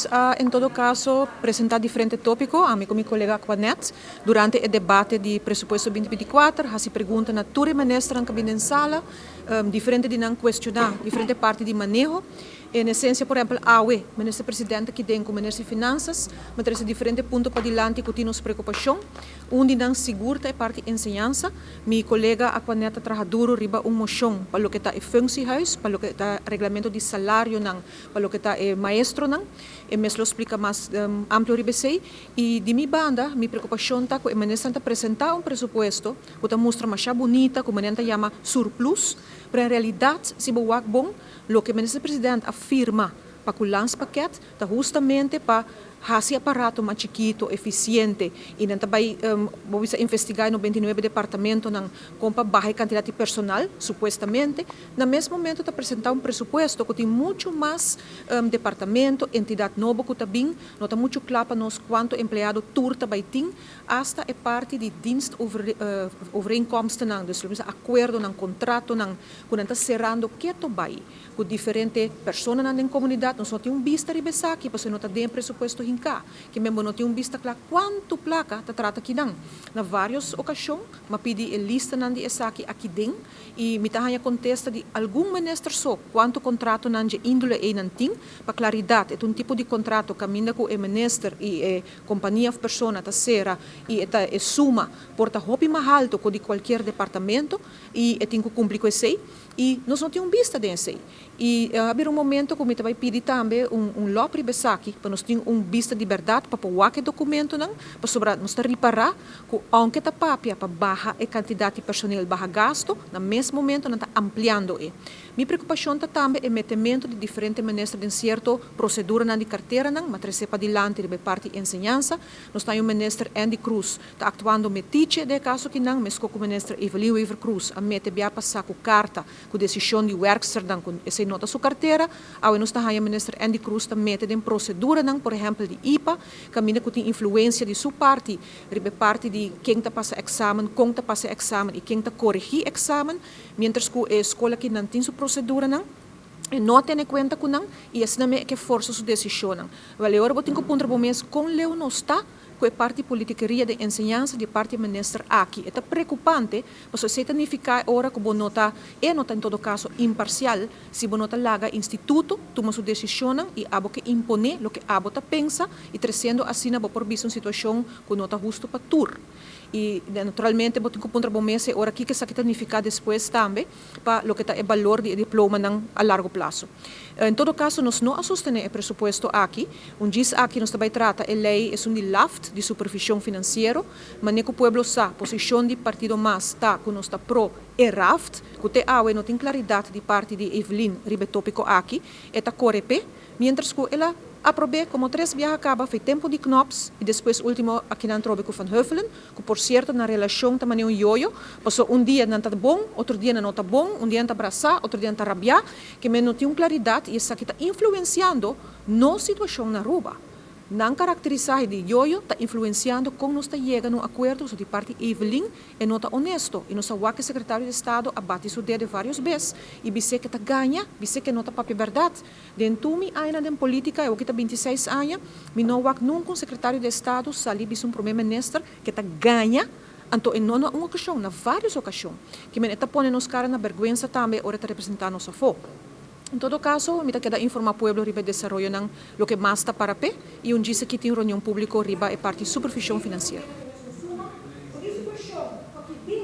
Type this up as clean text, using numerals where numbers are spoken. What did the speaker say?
Nos a en todo caso presenta diferente topico, ami cu mi colega Aquanet, durante e debate di presupuesto 2024, hasi pregunta na tur e ministernan cu den sala, diferente di nan cuestiona diferente parti di maneho. En esencia, por ehempel, awe, minister presidente aki den cu minister di Finanzas, m'a trece diferente punto padilanti cu tin nos preocupacion. Un di nan sigur ta e parti enseñansa. Mi colega Aquanet a traha duro riba un mocion pa loke ta e functiehuis, pa loke ta reglamento di salarionan, pa loke ta e maestronan. E mes lo splica mas amplio riba esey. Y di mi banda, mi preocupacion ta cu e minister ta presenta un presupuesto cu ta mustra masha bunita, cu ta yama surplus, pero en realidad, si bo wak bon, loke minister presidente a firma pa cu landspakket, ta hustamente pa haci aparato mas chikito, eficiente, y nan tambe ban investiga 99 departamentonan con pa baha cantidad di personal, supuestamente, na mes momento ta presenta un presupuesto cu tin mucho mas departamento, entidad nobo cu ta bin, no ta mucho cla pa nos cuanto empleado tur ta bay tin, hasta e parti di dienst over, overeenkomstennan, dus acuerdonan, contratonan, cu nan ta cerrando keto bay, cu diferente personanan den comunidad, nos no tin un bista riba esaki, pasobra no ta den presupuesto hinca, kiermen no tin un bista cla cuanto placa ta trata akinan. Na varios ocasion, m'a pidi e listanan di esaki aki den, y mi ta haya contesta di algun minister so, cuanto contratonan di indole ey nan tin, pa claridad, e un tipo di contrato caminda cu e minister y e compania of persona ta cera y ta e suma por ta hopi mas halto cu di cualkier departamento y e tin cu cumpli cu esey y nos no tin un bista di esey. Y a un momento cu mi tambe a pidi tambe un lop riba esaki, pa nos tin un bista di berdad, pa wak e documentonan, pasobra nos ta ripara cu aunke ta papia pa baha e cantidad di personal, baha gasto, na mes momento nan ta ampliando e. Mi preocupacion ta tambe e metemento di diferente minister den cierto proceduranan di carteranan, m'a trece padilanti di parti enseñansa. Nos tin un minister Endy Croes, ta actuando metiche den caso akinan, mescos cu minister Evelyn Wever Croes, a mete bia pasa cu carta, cu decision di werksternan, cu esey no ta su cartera, awe nos ta minister Endy Croes ta mete den proceduranan, por ehempel di IPA, caminda cu tin influencia di su parti, riba parti di ken ta pasa examen, con ta pasa examen y ken ta coregi examen, mientras cu e scol aki nan tin su proceduranan, e no tene cuenta cu nan y asina mes kier forsa su decision. Wel, awor bo tin cu puntra bo mes con leu nos ta cu e parti politikeria di enseñansa di parti minister aki. Ta preocupante, pasobra esey ta significa ora cu bo no ta, e no ta en todo caso imparcial, si bo no ta laga instituto tuma su decision y abo kier impone loke abo ta pensa y treciendo asina bo por bisa un situacion cu no ta husto pa tur. Y naturalmente bo tin cu puntra bo mes ora kico esaki ta significa despues tambe pa loke ta e balor di diplomanan a largo plazo. En todo caso, nos no a sostene e presupuesto aki. Un dia aki nos tambe ta trata e ley esun di LAFT, di supervision financiero, manera cu pueblo sa, posicion di partido MAS ta cu nos ta pro e RAFT, cu te awe no tin claridad di parti di Evelyn riba e topico aki, e ta core pe, mientras cu el a aproba como tres biaha caba foi tempo di Knops y despues ultimo aki nan trobe cu Van Huffelen, cu por cierto nan relacion ta un yoyo, paso un dia nan ta bon, otro dia no ta bon, un dia nan ta brasa, otro dia nan ta rabia, kiermen no tin claridad y esaki ta influenciando nos situacion na Aruba. Nan caracterisa di yoyo ta influenciando con nos ta yega na un acuerdo so di parti Evelyn e no ta honesto y nos a wak secretario di Estado a bati su dede varios bes y bis'e cu ta gaña, bis'e cu no ta papia berdad. Den tur mi aña den politica, awor ta 26 aña, mi no wak nunca un secretario di Estado sali bisa un prome minister cu ta gaña. Anto, no na un ocasion, na varios ocasion. Kiermen ta pone nos cara na berguensa tambe, ora ta representa nos afo. En todo caso, mi ta keda informa pueblo riba desaroyonan loke mas ta para pe y un dia aki tin reunion publico riba e parti supervision financiero. Por isso,